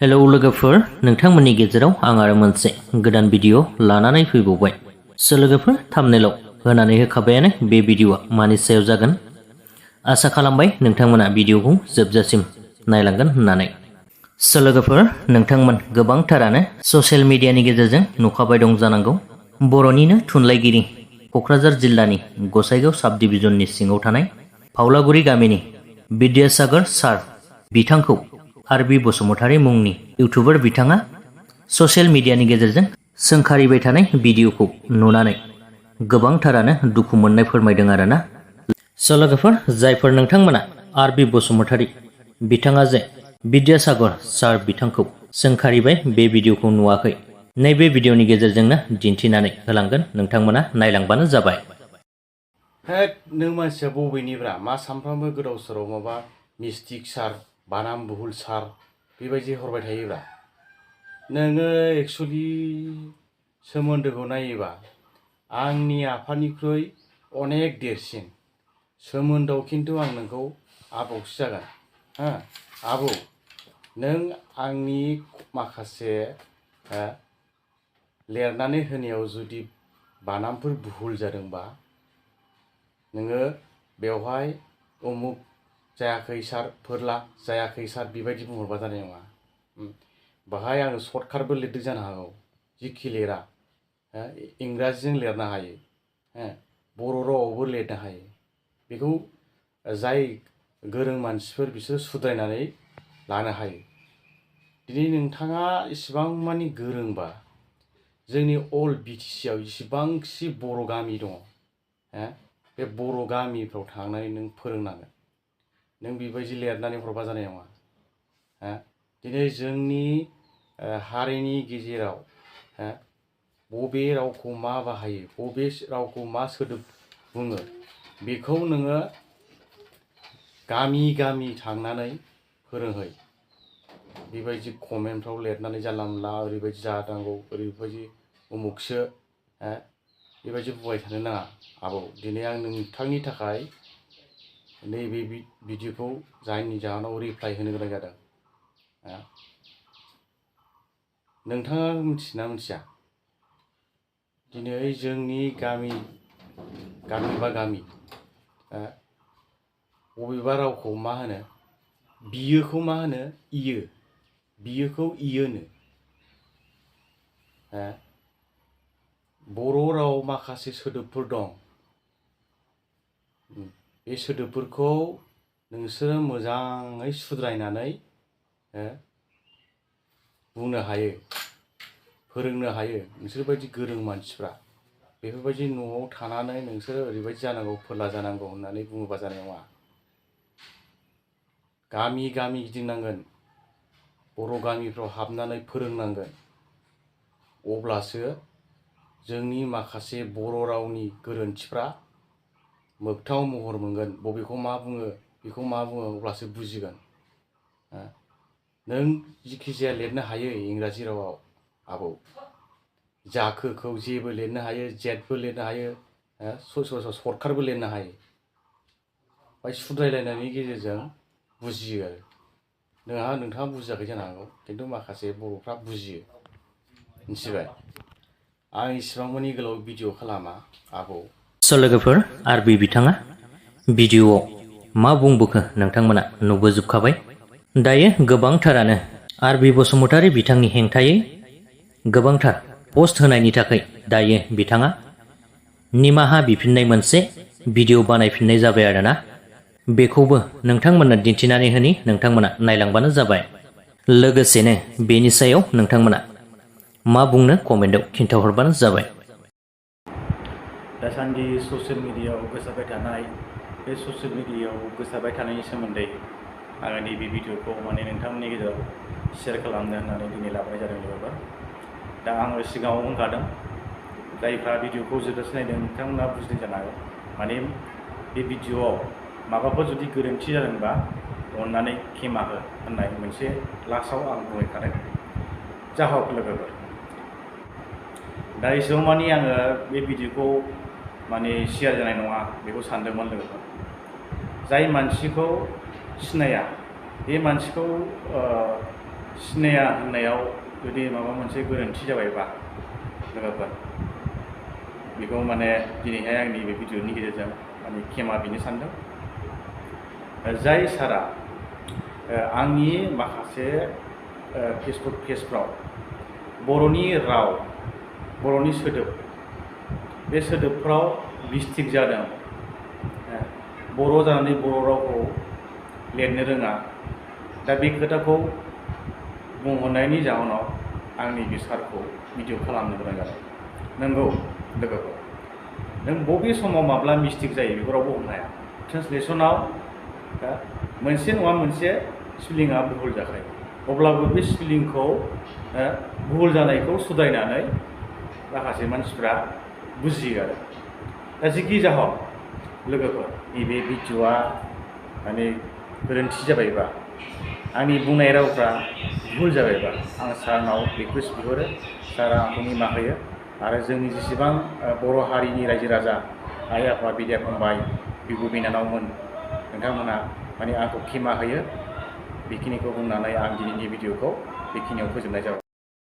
Hello लोगोफोर, नोंथांमोननि गेजेराव आं आरो मोनसे गोदान भिडिअ लानानै फैबावबाय। लोगोफोर, थाम्बनेलाव होनानै होखाबायानो बे भिडिअआ मानि सायाव जागोन। आसा खालामबाय नोंथांमोना भिडिअखौ जोबजासिम नायलांगोन होननानै। लोगोफोर, नोंथांमोन गोबांथारानो ससियेल मिडियानि गेजेरजों नुखाबाय दं जानांगौ। बर'निनो थुनलाइगिरि क'क्राझार जिल्लानि गसाइगाव साब डिभिजननि सिङाव थानाय फावलागुरि गामिनि बिद्यासागर सार बिथांखौ आरबि बसुमतारी मुंनि इउटुबार बिथाङा ससियेल मिडियानि गेजेरजों सोंखारिबाय थानाय भिडिअखौ नुनानै गोबांथारानो दुखु मोननाय फोरमायदों आरोना। लोगोफोर, जायफोर नोंथांमोना आरबि बसुमतारी बिथाङा जे बिद्यासागर सार बिथांखौ सोंखारिबाय बे भिडिअखौ नुवाखै, नैबे भिडिअनि गेजेरजोंनो दिन्थिनानै होलांगोन, नोंथांमोना नायलांबानो जाबाय। नों मानसिया बबेनिब्रा? मा सानफ्रामबो गोदाव सोराव माबा मिस्टिक सार, बानाम बुहुल सार बेबायदि हरबाय थायोब्रा? नोङो एक्सुवेलि सोमोन्दोखौ नायोबा आंनि आफानिख्रुइ अनेक देरसिन सोमोन्दोआव, खिन्थु आं नोंखौ आबौसो जागोन। आबौ, नों आंनि माखासे लिरनानै होनायाव जुदि बानामफोर भुल जादोंबा नोङो बेवहाय उमुक जायाखै सार, फोरला जायाखै सार बेबायदि बुंहरबा जानाय नङा। बाहाय आङो सर्टकाटबो लिरदों जानो हागौ, जिखि लिरा इंराजिजों लिरनो हायो, बर' रावावबो लिरनो हायो। बेखौ जाय गोरों मानसिफोर बिसोर सुद्रायनानै लानो हायो। दिनै नोंथाङा इसिबां मानि गोरोंबा जोंनि अल BTC आव इसिबांसि बर' गामि दङ, बे बर' गामिफ्राव थांनानै नों फोरोंनांगोन। नों बेबायदि लिरनानै हरबा जानाय नङा। दिनै जोंनि हारिनि गेजेराव बबे रावखौ मा बाहायो, बबे रावखौ मा सोदोब बुङो, बेखौ नोङो गामि गामि थांनानै फोरोंहै। बेबायदि कमेन्टफ्राव लिरनानै जानला मोनला ओरैबायदि जानांगौ, ओरैबायदि उमुखसो बेबायदि बुंबाय थानो नाङा। आबौ, दिनै आं नोंथांनि थाखाय नैबे भिडिअखौ जायनि जाहोनाव रिप्लाइ होनो गोनां जादों। नोंथाङा मिथिना मिथिया? दिनै जोंनि गामि बा गामि बबेबा रावखौ मा होनो, बियोखौ मा होनो, इयो, बियोखौ इयोनो। बर' राव माखासे सोदोबफोर दं, बे सोदोबफोरखौ नोंसोरो मोजाङै सुद्रायनानै बुंनो हायो, फोरोंनो हायो। नोंसोर बायदि गोरों मानसिफ्रा बेफोरबायदि न'आव थानानै नोंसोरो ओरैबायदि जानांगौ, फोरला जानांगौ होननानै बुङोबा जानाय नङा। गामि गामि गिदिंनांगोन, बर' गामिफ्राव हाबनानै फोरोंनांगोन। अब्लासो जोंनि माखासे बर' रावनि गोरोन्थिफ्रा मोगथाङाव महर मोनगोन। बबेखौ मा बुङो, बेखौ मा बुङो, अब्लासो बुजिगोन। नों जिखि जाया लिरनो हायो इंराजि रावाव आबौ। जाखोखौ जेबो लिरनो हायो, जेदबो लिरनो हायो, सर्टकाटबो लिरनो हायो। ओमफ्राय सुद्रायलायनायनि गेजेरजों बुजियो आरो। नोंथाङा बुजियाखै जानो हागौ, खिन्थु माखासे बर'फ्रा बुजियो, मिथिबाय? आं इसिबां मानि गोलाव भिडिअ खालामा आबौ। लोगोफोर, आरबि बिथाङा भिडिअआव मा बुंबोखो नोंथांमोना नुबोजोबखाबाय। दायो गोबांथारानो आरबि बसुमतारी बिथांनि हेंथायै गोबांथार पस्ट होनायनि थाखाय दायो बिथाङा निमाहा बिफिननाय मोनसे भिडिअ बानायफिननाय जाबाय आरोना। बेखौबो नोंथांमोना दिन्थिनानै होनि, नोंथांमोना नायलांबानो जाबाय। लोगोसेनो बेनि सायाव नोंथांमोना मा बुंनो कमेन्टआव खिन्थाहरबानो जाबाय। दासान्दि ससियेल मिडियायाव गोसारबाय थानाय, बे ससियेल मिडियायाव गोसारबाय थानायनि सोमोन्दै आङो नैबे भिडिअखौ नोंथांमोननि गेजेराव शेयार खालामनो होननानै दिनै लाबोनाय जादों लोगोफोर। दा आङो सिगाङाव होनखादों, जायफ्रा भिडिअखौ जोबजासे नायदों बिथांमोना बुजिदों जानो हागौ। बे भिडिअआव माबाफोर जुदि गोरोन्थि जादोंबा अननानै खेमा हो होननाय मोनसे लास्टआव आं बुंहैखादों। जा हक लोगोफोर, दा एसेबां मानि आङो बे भिडिअखौ शेयार जानाय नङा बेखौ सानदोंमोन लोगोफोर। जाय मानसिखौ सिनाया बे मानसिखौ सिनाया होननायाव जुदि माबा मोनसे गोरोन्थि जाबायबा लोगोफोर बेखौ माने दिनैहाय आंनि बे भिडिअनि गेजेरजों माने क्षमा बिनो सानदों। जाय सारा आंनि माखासे फेसबुक पेजफ्राव बर'नि राव बर'नि सोदोब बे सोदोबफ्राव मिस्टेक जादों, बर' जानानै बर' रावखौ लिरनो रोङा, दा बे खोथाखौ बुंहरनायनि जाहोनाव आंनि बे सारखौ भिडिअ खालामनो गोनां जादों। नंगौ लोगोफोर, नों बबे समाव माब्ला मिस्टेक जायो बेखौ रावबो हमनो हाया। ट्रेन्सलेसनाव मोनसे नङा मोनसे स्पेलिंआ भुल जाखायो, अब्लाबो बे स्पेलिंखौ भुल जानायखौ सुद्रायनानै माखासे मानसिफ्रा बुजियो आरो। दा जिखि जाहक लोगोफोर, नैबे भिडिअआ माने गोरोन्थि जाबायबा, आंनि बुंनाय रावफ्रा भुल जाबायबा, आं सारनाव रिकुवेस्ट बिहरो, सारा आंखौ निमाहा होयो आरो जोंनि जेसेबां बर' हारिनि रायजो राजा, आइ आफा, बिदा फंबाय, बिब' बिनानावमोन, नोंथांमोना माने आंखौ क्षमा होयो। बेखिनिखौ बुंनानै आं दिनैनि भिडिअखौ बेखिनियाव फोजोबनाय जाबाय।